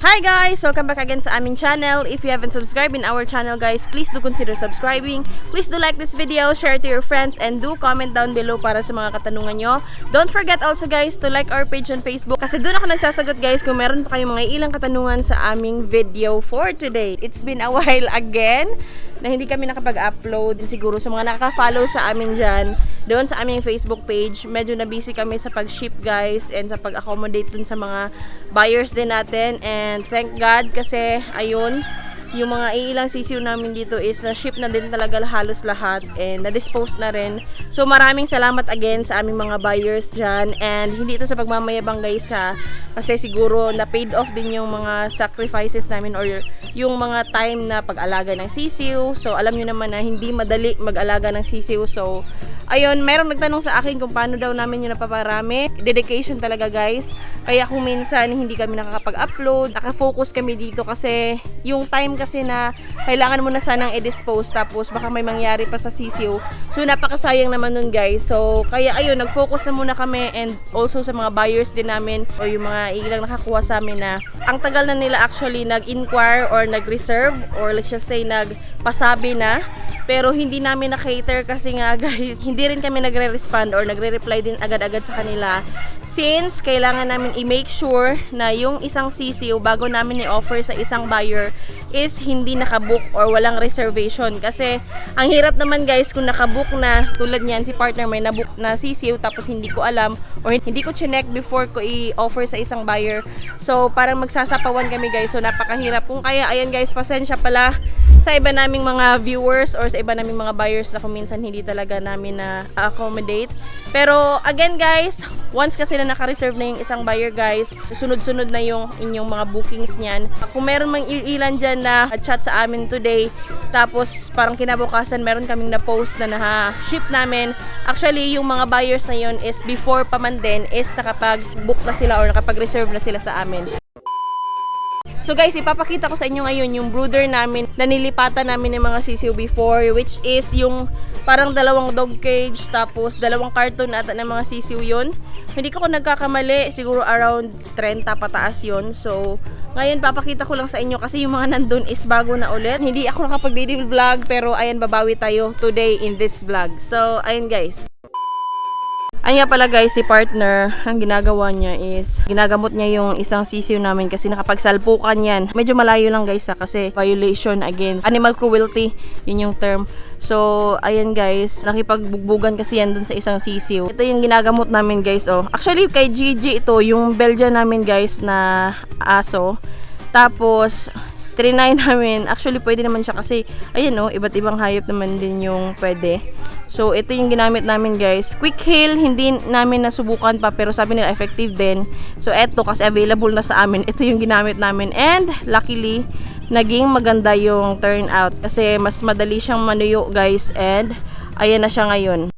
Hi guys! Welcome back again sa aming channel. If you haven't subscribed in our channel guys, please do consider subscribing. Please do like this video, share to your friends, and do comment down below para sa mga katanungan nyo. Don't forget also guys to like our page on Facebook kasi doon ako nagsasagot guys kung meron pa kayong mga ilang katanungan sa aming video for today. It's been a while again na hindi kami nakapag-upload. Siguro sa mga nakaka-follow sa amin dyan, doon sa aming Facebook page, medyo na busy kami sa pag-ship guys and sa pag-accommodate dun sa mga buyers din natin. And thank God kasi ayun, yung mga ilang sisiw namin dito is na-ship na din talaga halos lahat and na-dispose na rin. So maraming salamat again sa aming mga buyers dyan. And hindi ito sa pagmamayabang guys ha, kasi siguro na paid off din yung mga sacrifices namin or yung mga time na pag-alaga ng sisiw. So alam nyo naman na hindi madali mag-alaga ng sisiw. So ayun, mayroong nagtanong sa akin kung paano daw namin yung napaparami. Dedication talaga guys. Kaya kung minsan hindi kami nakakapag-upload, nakafocus kami dito kasi yung time kasi na kailangan mo na sanang i-dispose tapos baka may mangyari pa sa sisiw. So napakasayang naman nun guys. So kaya ayun, nag-focus na muna kami and also sa mga buyers din namin o yung mga ilang nakakuha sa amin na ang tagal na nila actually nag-inquire or nag-reserve or let's just say nagpasabi na. Pero hindi namin na-cater kasi nga guys, hindi rin kami nagre-respond or nagre-reply din agad-agad sa kanila. Since kailangan namin i-make sure na yung isang sisiw bago namin i-offer sa isang buyer is hindi nakabook or walang reservation. Kasi ang hirap naman guys kung nakabook na, tulad niyan si partner may nabook na sisiw tapos hindi ko alam or hindi ko chinek before ko i-offer sa isang buyer. So parang magsasapawan kami guys. So napakahirap. Kung kaya ayan guys, pasensya pala sa iba naming mga viewers or sa iba naming mga buyers na kung minsan hindi talaga namin na accommodate. Pero again guys, once kasi na naka-reserve na yung isang buyer guys, sunod-sunod na yung inyong mga bookings niyan. Kung meron mang ilan dyan na chat sa amin today, tapos parang kinabukasan meron kaming na-post na na-ship namin. Actually, yung mga buyers na yun is before pa man din is nakapag-book na sila or nakapag-reserve na sila sa amin. So guys, ipapakita ko sa inyo ngayon yung brooder namin na nilipatan namin ng mga sisiw before, which is yung parang dalawang dog cage tapos dalawang karton ata ng mga sisiw yun. Hindi ko nagkakamali, siguro around 30 pataas yun. So ngayon papakita ko lang sa inyo kasi yung mga nandun is bago na ulit. Hindi ako nakapag-daily vlog pero ayan, babawi tayo today in this vlog. So ayun guys. Ayun nga pala guys, si partner, ang ginagawa niya is ginagamot niya yung isang sisiw namin kasi nakapagsalpukan yan. Medyo malayo lang guys kasi violation against animal cruelty, yun yung term. So ayan guys, nakipagbugbugan kasi yan dun sa isang sisiw. Ito yung ginagamot namin guys. Oh. Actually kay Gigi ito, yung Belgian namin guys na aso. Tapos trinay namin, actually pwede naman siya kasi ayan oh, iba't ibang hayop naman din yung pwede. So ito yung ginamit namin guys. Quick heal, hindi namin nasubukan pa pero sabi nila effective din. So eto kasi available na sa amin, ito yung ginamit namin and luckily naging maganda yung turnout kasi mas madali siyang manuyo guys and ayan na siya ngayon.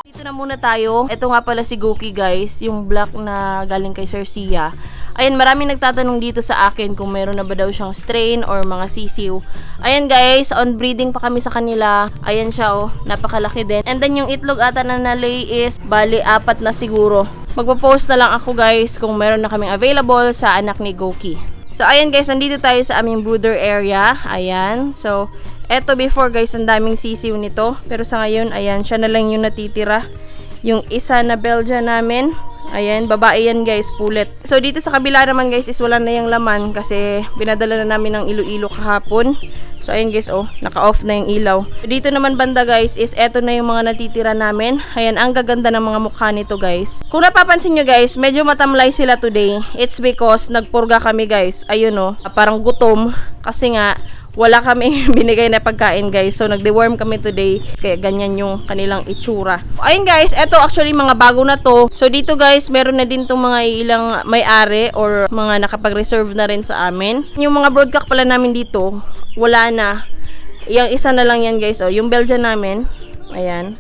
Dito na muna tayo. Ito nga pala si Gookie guys, yung black na galing kay Sir Sia. Ayan, maraming nagtatanong dito sa akin kung meron na ba daw siyang strain or mga sisiw. Ayan guys, on breeding pa kami sa kanila. Ayan siya oh, napakalaki din. And then yung itlog ata na nalay is bali 4 na siguro. Magpo-post na lang ako guys kung meron na kaming available sa anak ni Goki. So ayan guys, nandito tayo sa aming brooder area. Ayan, so eto before guys, ang daming sisiw nito. Pero sa ngayon, ayan, siya na lang yung natitira. Yung isa na Belgian namin. Ayan, babae yan guys, pulet. So dito sa kabila naman guys is wala na yung laman kasi binadala na namin ng Iloilo kahapon. So ayan guys, oh, naka-off na yung ilaw. Dito naman banda guys is eto na yung mga natitira namin. Ayan, ang gaganda ng mga mukha nito guys. Kung napapansin nyo guys, medyo matamlay sila today. It's because nagpurga kami guys. Ayun oh, parang gutom kasi nga wala kami binigay na pagkain guys. So nagde-worm kami today. Kaya ganyan yung kanilang itsura. Ayun guys, eto actually mga bago na to. So dito guys, meron na din tong mga ilang may-ari or mga nakapag-reserve na rin sa amin. Yung mga broodcock pala namin dito, wala na. Yung isa na lang yan guys. Oh, yung Belgian namin. Ayan.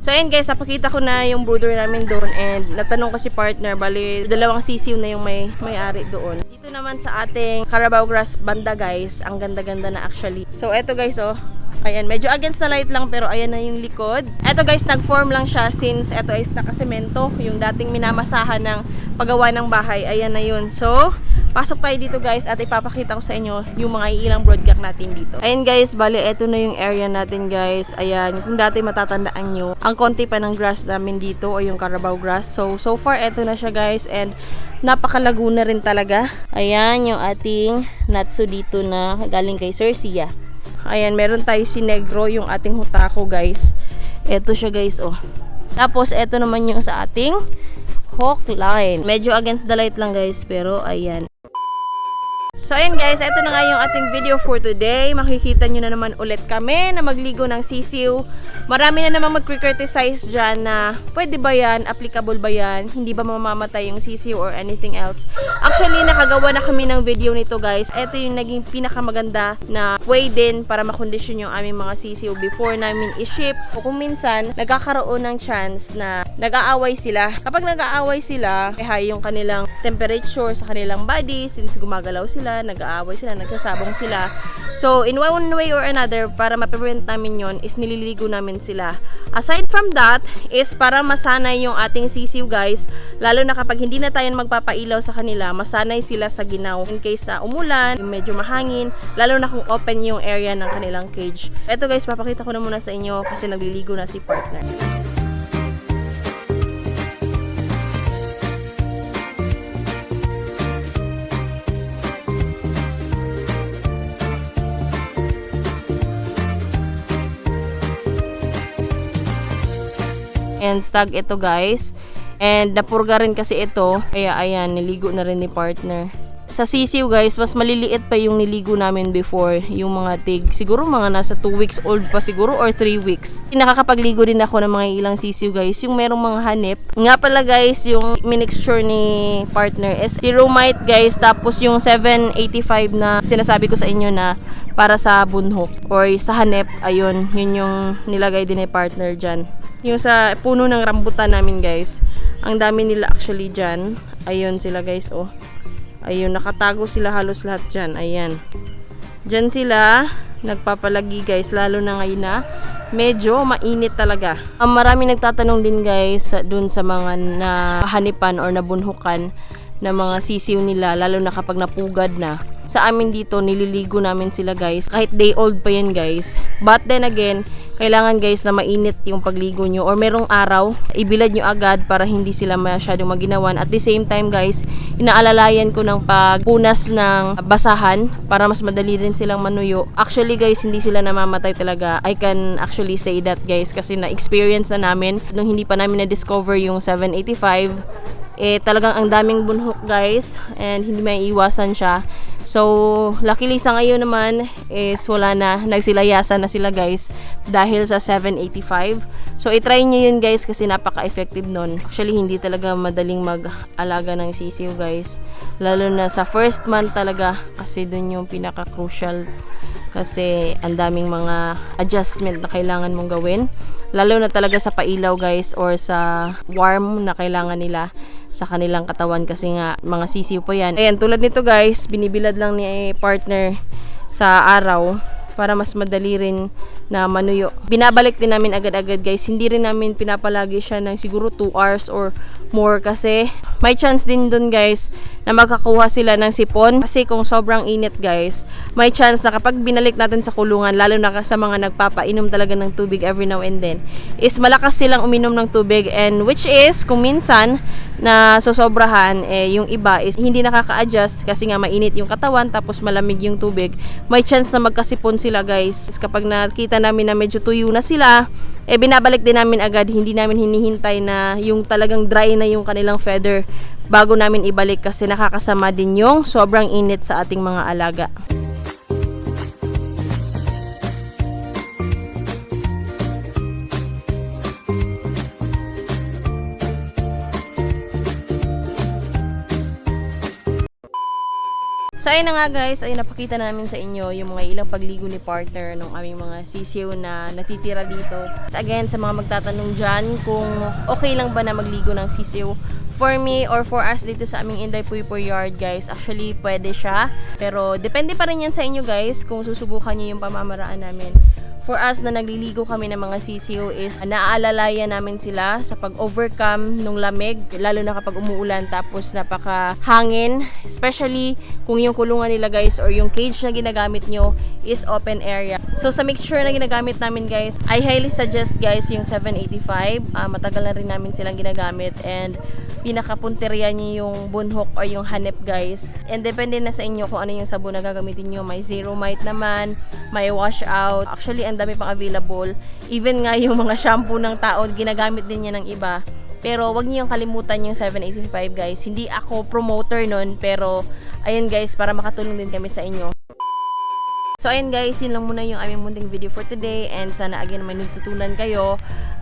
So ayun guys, napakita ko na yung brooder namin doon and natanong ko si partner, bali dalawang sisiw na yung may-ari doon. Dito naman sa ating Carabao grass banda guys, ang ganda-ganda na actually. So eto guys oh, ayan, medyo against the light lang pero ayan na yung likod. Eto guys, nag-form lang siya since eto is nakasemento, yung dating minamasahan ng paggawa ng bahay, ayan na yun. So pasok tayo dito guys at ipapakita ko sa inyo yung mga ilang broadcast natin dito. Ayan guys, bali eto na yung area natin guys. Ayan, kung dati matatandaan nyo, ang konti pa ng grass namin dito o yung Carabao grass. So far eto na siya guys and napakalago na rin talaga. Ayan yung ating natsu dito na galing kay Sir Sia. Ayan, meron tayo si Negro, yung ating hutako guys. Eto siya guys oh. Tapos eto naman yung sa ating hook line. Medyo against the light lang guys pero ayan. So ayun guys, ito na nga yung ating video for today. Makikita nyo na naman ulit kami na magligo ng sisiw. Marami na naman mag-criticize dyan na pwede ba yan, applicable ba yan, hindi ba mamamatay yung sisiw or anything else. Actually, nakagawa na kami ng video nito guys. Ito yung naging pinakamaganda na way din para makondisyon yung aming mga sisiw before namin i-ship. O kung minsan, nagkakaroon ng chance na nag-aaway sila. Kapag nag-aaway sila, kaya yung kanilang temperature sa kanilang body, since gumagalaw sila, nag-aaway sila, nagsasabong sila. So, in one way or another, para ma-prevent namin yon is nililigo namin sila. Aside from that, is para masanay yung ating sisiw guys, lalo na kapag hindi na tayo magpapailaw sa kanila, masanay sila sa ginaw. In case na umulan, medyo mahangin, lalo na kung open yung area ng kanilang cage. Eto guys, papakita ko na muna sa inyo kasi nagliligo na si partner. And stag ito guys, and napurga rin kasi ito, kaya ayan, niligo na rin ni partner. Sa sisiw guys, mas maliliit pa yung niligo namin before, yung mga tig, siguro mga nasa 2 weeks old pa siguro or 3 weeks. Nakakapagligo din ako ng mga ilang sisiw guys, yung merong mga hanip. Nga pala guys, yung minixture ni partner is Zeromite guys, tapos yung 785 na sinasabi ko sa inyo na para sa bunhok or sa hanip, ayun, yun yung nilagay din ni partner dyan. Yung sa puno ng rambutan namin guys, ang dami nila actually dyan. Ayun sila guys oh. Ayun, nakatago sila halos lahat dyan. Ayan. Dyan sila nagpapalagi guys, lalo na ngayon na medyo mainit talaga. Marami nagtatanong din guys dun sa mga nahanipan or nabunhukan na mga sisiw nila, lalo na kapag napugad na. Sa amin dito, nililigo namin sila guys. Kahit day old pa yan guys. But then again, kailangan guys na mainit yung pagligo nyo or merong araw, ibilad nyo agad para hindi sila masyadong maginawan. At the same time guys, inaalalayan ko ng pagpunas ng basahan para mas madali rin silang manuyo. Actually guys, hindi sila namamatay talaga. I can actually say that guys kasi na-experience na namin nung hindi pa namin na-discover yung 785. Talagang ang daming bunhok guys and hindi may iwasan siya. So, luckily sa ngayon naman is wala na, nagsilayasan na sila guys dahil sa 785. So, itry nyo yun guys kasi napaka-effective nun. Actually, hindi talaga madaling mag-alaga ng sisiw guys. Lalo na sa first month talaga kasi dun yung pinaka-crucial. Kasi ang daming mga adjustment na kailangan mong gawin. Lalo na talaga sa pailaw guys or sa warm na kailangan nila sa kanilang katawan kasi nga mga sisiw po yan. Ayan, tulad nito guys, binibilad lang ni partner sa araw para mas madali rin na manuyo. Binabalik din namin agad-agad guys. Hindi rin namin pinapalagi siya ng siguro 2 hours or more kasi may chance din dun guys na magkakuha sila ng sipon. Kasi kung sobrang init guys, may chance na kapag binalik natin sa kulungan, lalo na sa mga nagpapainom talaga ng tubig every now and then, is malakas silang uminom ng tubig, and which is kung minsan na sosobrahan, yung iba is hindi nakaka-adjust kasi nga mainit yung katawan tapos malamig yung tubig. May chance na magkasipon sila guys. Kapag nakita namin na medyo tuyo na sila, binabalik din namin agad. Hindi namin hinihintay na yung talagang dry na yung kanilang feather bago namin ibalik kasi nakakasama din yung sobrang init sa ating mga alaga. So ayun na nga guys, ay napakita namin sa inyo yung mga ilang pagligo ni partner ng aming mga sisiw na natitira dito. So again, sa mga magtatanong dyan kung okay lang ba na magligo ng sisiw, for me or for us dito sa aming Inday Poypoy yard guys, actually pwede siya. Pero depende pa rin yan sa inyo guys kung susubukan nyo yung pamamaraan namin. For us na nagliligo kami ng mga sisiw is naaalalayan namin sila sa pag-overcome nung lamig, lalo na kapag umuulan tapos napaka-hangin. Especially kung yung kulungan nila guys or yung cage na ginagamit nyo is open area. So sa mixture na ginagamit namin guys, I highly suggest guys yung 785. Matagal na rin namin silang ginagamit and pinakapunteriya niyo yung bunhok or yung hanep guys. And depende na sa inyo kung ano yung sabon na gagamitin nyo. May zero mite naman, may wash out. Actually, ang dami pang available. Even nga yung mga shampoo ng tao, ginagamit din niya ng iba. Pero wag niyo yung kalimutan yung 785 guys. Hindi ako promoter nun, pero ayun guys, para makatulong din kami sa inyo. So ayun guys, yun lang muna yung aming munting video for today and sana again may natutunan kayo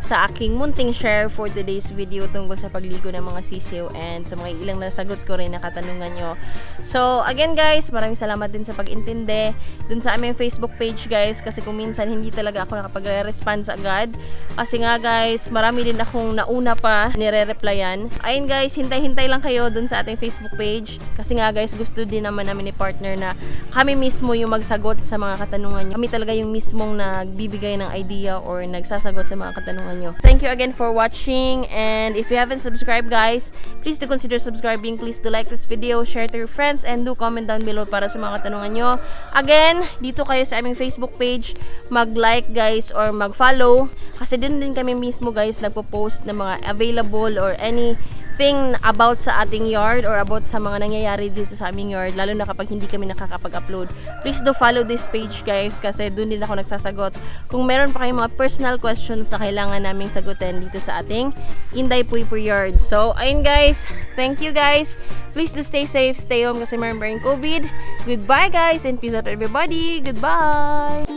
sa aking munting share for today's video tungkol sa pagligo ng mga sisiw and sa mga ilang nasagot ko rin na katanungan nyo. So again guys, maraming salamat din sa pag-intindi dun sa aming Facebook page guys, kasi kung minsan hindi talaga ako nakapag-response agad kasi nga guys, marami din akong nauna pa nire-replyan. Ayun guys, hintay-hintay lang kayo dun sa ating Facebook page kasi nga guys, gusto din naman namin ni partner na kami mismo yung magsagot sa mga katanungan nyo. Kami talaga yung mismong nagbibigay ng idea or nagsasagot sa mga katanungan nyo. Thank you again for watching, and if you haven't subscribed guys, please do consider subscribing. Please do like this video, share to your friends, and do comment down below para sa mga katanungan nyo. Again, dito kayo sa aming Facebook page, mag-like guys or mag-follow kasi din kami mismo guys nagpo-post ng mga available or anything about sa ating yard or about sa mga nangyayari dito sa aming yard, lalo na kapag hindi kami nakakapag-upload. Please do follow this page guys kasi doon din ako nagsasagot kung meron pa kayong mga personal questions na kailangan naming sagutin dito sa ating Inday Poypoy yard. So ayun guys, thank you guys. Please do stay safe, stay home kasi meron pa rin COVID. Goodbye guys and peace out everybody. Goodbye.